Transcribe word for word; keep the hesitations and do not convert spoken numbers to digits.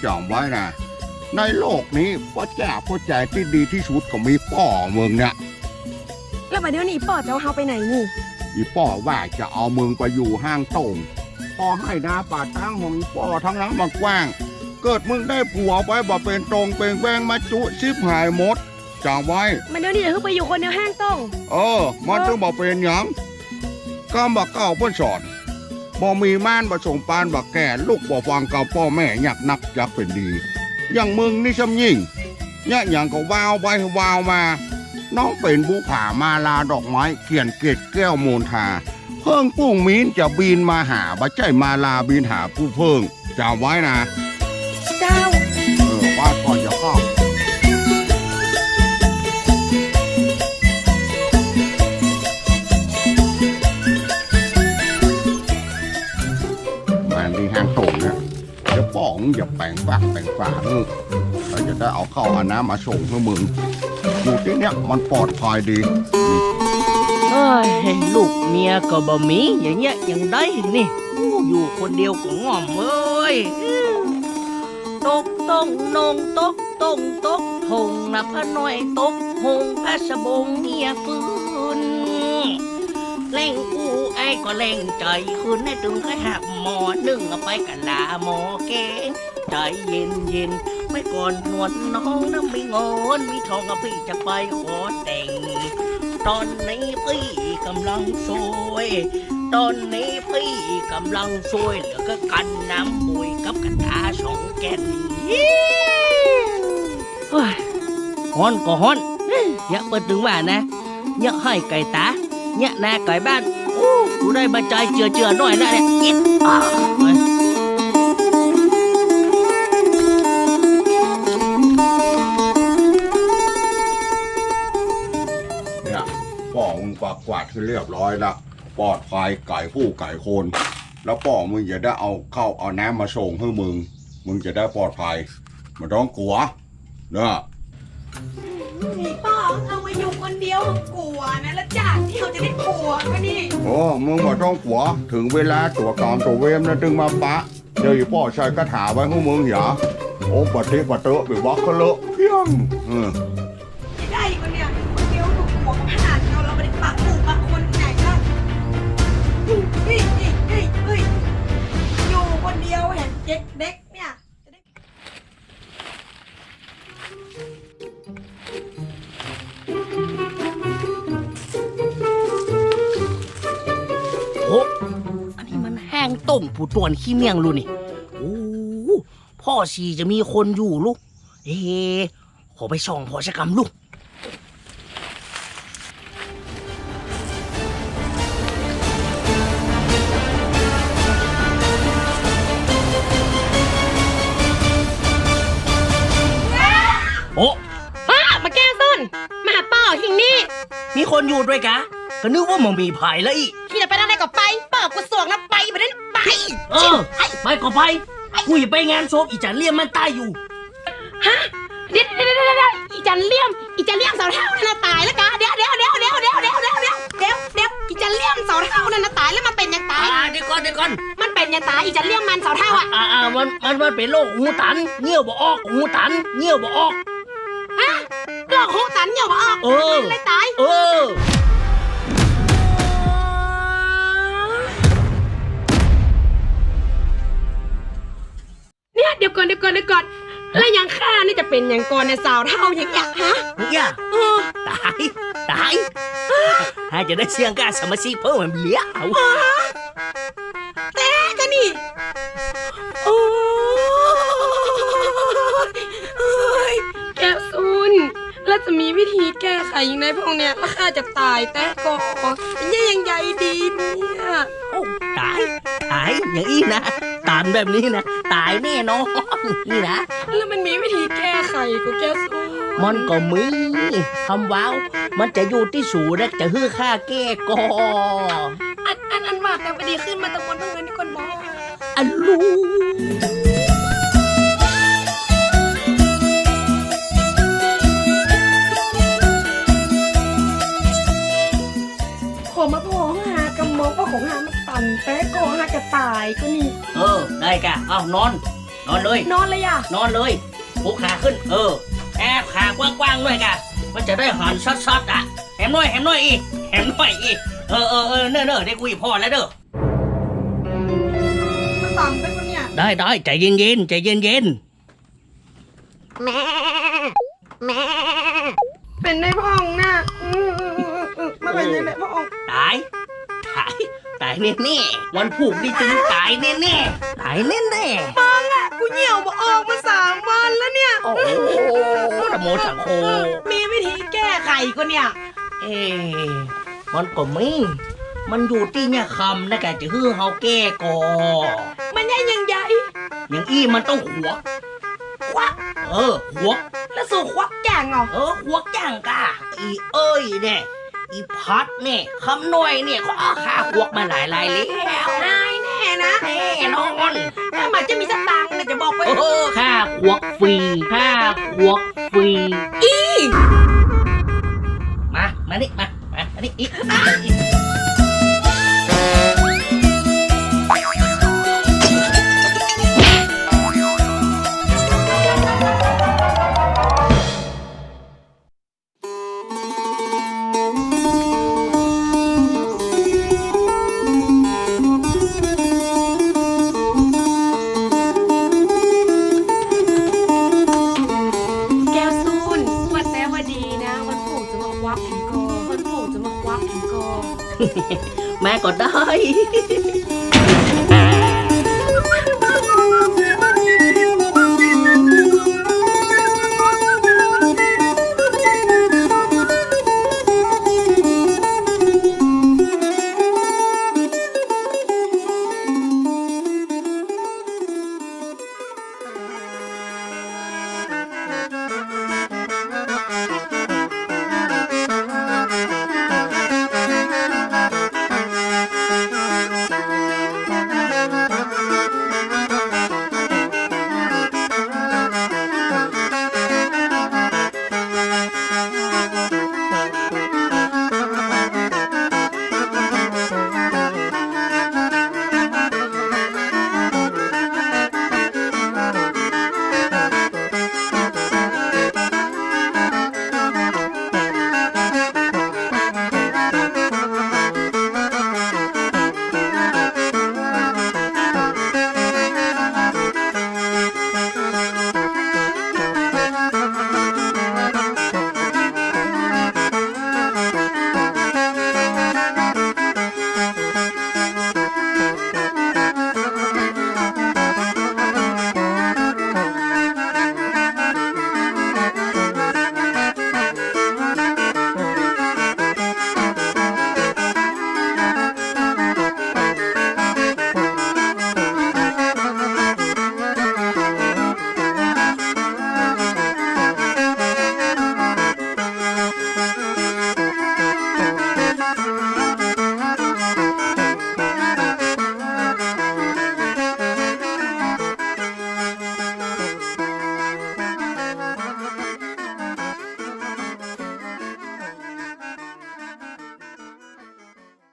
จ๋ำไว้นะ ในโลกนี้ป้อจ้าป้อจ๋ายตี้ดีตี้สุดก็มีป้อมึงเนี่ย แล้วบ่าเดี่ยวนี้ป้อจะเอาเฮาไปไหนนี่ อี่ป้อว่าจะเอามึงไปอยู่ห้างโต้ง ปอหื้อนาป๋าตังของอี่ป้อตังนั้นมันกว้าง เกิดมึงได้ผัวไปบ่าเป๋นตงเป๋นแวงมาจุ๊ชิบหายหมด จ๋ำไว้ บ่าเดี่ยวนี้จะหื้อไปอยู่คนเดียวห้างโต้ง เออ มันจึงบ่าเป๋นหยัง กำบ่าเก่าเปิ้นสอน บ่มีม่านบ่สมปานบ่าแก่ ลูกบ่ฟังกำป้อแม่ยากนักจักเป๋นดี อย่างมึงนี่ซ้ำยิ่ง เยียะหยังก็วาวไปวาวมา น้องเป๋นภูผามาลาดอกไม้ เขียนเกตแก้วมนทา เพิ่งปุ้งมีนจะบินมาหา บ่ใจ้มาลาบินหาผู้เพิ่ง จ๋ำไว้นะ เจ้า เออ ว่าก่อนจะเข้า มานี่ห้างโต้งเนี่ย เดี๋ยวป้อมึงจะแป๋งปากแป๋งฝา เออ แล้วจะได้เอาข้าวเอาน้ำมาส่งหื้อมึง อยู่ตี้เนี่ยมันปลอดภัยดี เฮ้ย ลูกเมียก็บ่มี อย่างเงี้ยยังได้นี่ อู้ อยู่คนเดียวก็ง่อมเว้ย ตกต้งนงตกต้งตกหงนะ พระน้อยตกหง พระสบงเมียฟื้น แล่งอู้อ้ายก็แล่งใจ๋คืน แน่ตึงใค่หักหมอนึ่ง เอาไปกะลาหมอแกง ใจ๋เย็นๆ ไว้ก่อนนวลน้องนะ มีเงินมีทองอะ ปี้จะไปขอแต่ง ต๋อนนี้ปี้ก่ำลังซวย ต๋อนนี้ปี้ก่ำลังซวย เหลือก็กั๋นน้ำบุยกับกะตาสองแก่น เฮ้ย ฮ้อนก็ฮ้อน เยียะเปิ้นตึงว่านะ เยียะไฮ่ไก่ต๋า เยียะนาไก่บ้าน อู้ กูได้บ่าจอยเจือๆ หน้อยนะเนี่ย อิ๊ด อ้าว เนี่ย ป้อมึงกวาดๆ หื้อเรียบร้อยละ ปลอดภัยไก๋ผู้ไก๋คน แล้วป้อมึงจะได้เอาข้าวเอาน้ำมาส่งหื้อมึง มึงจะได้ปลอดภัย บ่ต้องกั๋ว นะ นี่ป้อเอามาอยู่คนเดียวกั๋วนะ แล้วจากที่เขาจะได้ผัวก็นี่ โอ้ มึงบ่ต้องกั๋ว เถิงเวลาตั๋วก๋รรมตั๋วเวรนะ ตึงมาปะ เดี๋ยวอี่ป้อใส่คาถาไว้หื้อมึงหยา โอมปะเตะปะเตอะไปวักกะเลอะเพี้ยง เออ จะได้คนเดียว คนเดียวถูกผัวขนาดเรา เราไม่ได้ปะหมู่ปะคนที่ไหนก็ เฮ้ย เฮ้ย เฮ้ย เฮ้ย อยู่คนเดียวแหมเจ๊กเด็กเนี่ย โอ้ อันนี้มันห้างโต้งผู้ตวนขี้เมี่ยงลูกนี่ โอ้ ผ่อสี่จะมีคนอยู่ลูก เอ๊ะ ขอไปส่องผ่อสักกำลูก โอ้ ป้อ มาแก้วส้น มาหาป้อหิงนี่ มีคนอยู่ด้วยกะ ก็นึกว่าบ่มีใผละอี้ ขี้จะไปตางใดก็ไป ป้อกูสวงนะ ไป ไปนั่นไป เออ ไป ไปก็ไป กูจะไปงานศพอี่จ๋าเลี่ยมมันต๋ายอยู่ ฮะ เดี๋ยว เดี๋ยว เดี๋ยว เดี๋ยว อี่จ๋าเลี่ยม อี่จ๋าเลี่ยมสาวเฒ่านั่นนะต๋ายแล้วกะ เดี๋ยว เดี๋ยว อี่จ๋าเลี่ยมสาวเฒ่านั่นนะต๋ายแล้วมันเป๋นหยังต๋าย อ่า เดี๋ยวก่อน เดี๋ยวก่อน มันเป๋นหยังต๋าย อี่จ๋าเลี่ยมมันสาวเฒ่าอะ อ่า อ่า มัน มัน มันเป๋นโรคหูตัน เยี่ยวบ่ออก หูตัน เยี่ยวบ่ออก ฮะ โรคหูตันเยี่ยวบ่ออก เออ มันเลยต๋าย เออ เนี่ย เดี๋ยวก่อน เดี๋ยวก่อน เดี๋ยวก่อน แล้วอย่างข้านี่จะเป๋นหยังก่อนเนี่ย สาวเฒ่าอย่างเงี้ย ฮะ เนี่ย เออ ต๋าย ต๋าย หาจะได้เสี้ยงก้าสมาชิกเพิ่มแหมเลี้ยว แต๊กะนี่ โอ้ย โอ้ย แก้วสุน แล้วจะมีวิธีแก้ไขยังไงพวกเนี่ย แล้วข้าจะต๋ายแต๊ก่อ เนี่ยยังใยดีเนี่ย โอ้ ต๋าย ต๋าย อย่างอี้นะ ตันแบบนี้นะ ต๋ายแน่นอน นี่นะ แล้วมันมีวิธีแก้ไขก่อแก้วสุน มันก็มี คำว้าว มันจะอยู่ตี้สูนะ จะหื้อข้าแก้ก่อ อัน อัน อันว่าแต่บ่ดีขึ้นมาตะมนต์เมื่อคืนนี่ก่อนบ่ อะลู ขอมาผ่อหากำมองว่าของหามันตันแต๊ก่อ หากะต๋ายก่อนี่ เออ ได้กะ เอานอน นอนเลย นอนเลยอะ นอนเลย ปูขาขึ้น เออ แอบขากว้างๆ หน้อยก่ะ มันจะได้หันชัดๆ อะ แหมหน้อย แหมหน้อยอีก แหมหน้อยอีก เออ เออ เออ เน่อ เน่อ ได้กูอีพ่อแล้วเน่อ มาต๋ามไปคนเนี่ย ได้ ได้ ใจ๋เย็นๆ ใจ๋เย็นๆ แม่ แม่ เป๋นไดพ่อองค์น่ะ อืม อืม อืม อืม มาเป๋นไดพ่อองค์ ต๋าย ต๋าย ต๋ายแน่ๆ วันพูกนี่ตึงต๋ายแน่ๆ ต๋ายแน่ๆ มึงอะ กูเยี่ยวบ่ออกมาสามวันแล้วเนี่ย โอ้โห นะโมสังโฆ มีวิธีแก้ไขก่อเนี่ย เอ๊ะ มันก็มี มันอยู่ตี้เนี่ยคำนะแก จะหื้อเฮาแก้ก่อ มันใหญ่ยังใหญ่ อย่างอี้มันต้องขวัก ขวัก เออ ขวัก แล้วสูขวักจ้างเหรอ เออ ขวักจ้างก่ะ อีเอ้ยเนี่ย อีพัดเนี่ย คำน้อยเนี่ย เขาเอาข้าขวักมาหลายๆ แล้ว นายแน่นะ แน่นอน ถ้ามันจะมีสตางค์นะจะบอกไว้ เออ ข้าขวักฟรี ข้าขวักฟรี อี มา มานี่ มา มา มานี่ อี อี แก้วสูน ว่าแต่ว่าดีนะ วันพูกจะมาควักผีก่อ วันพูกจะมาควักผีก่อ แม่ก็ได้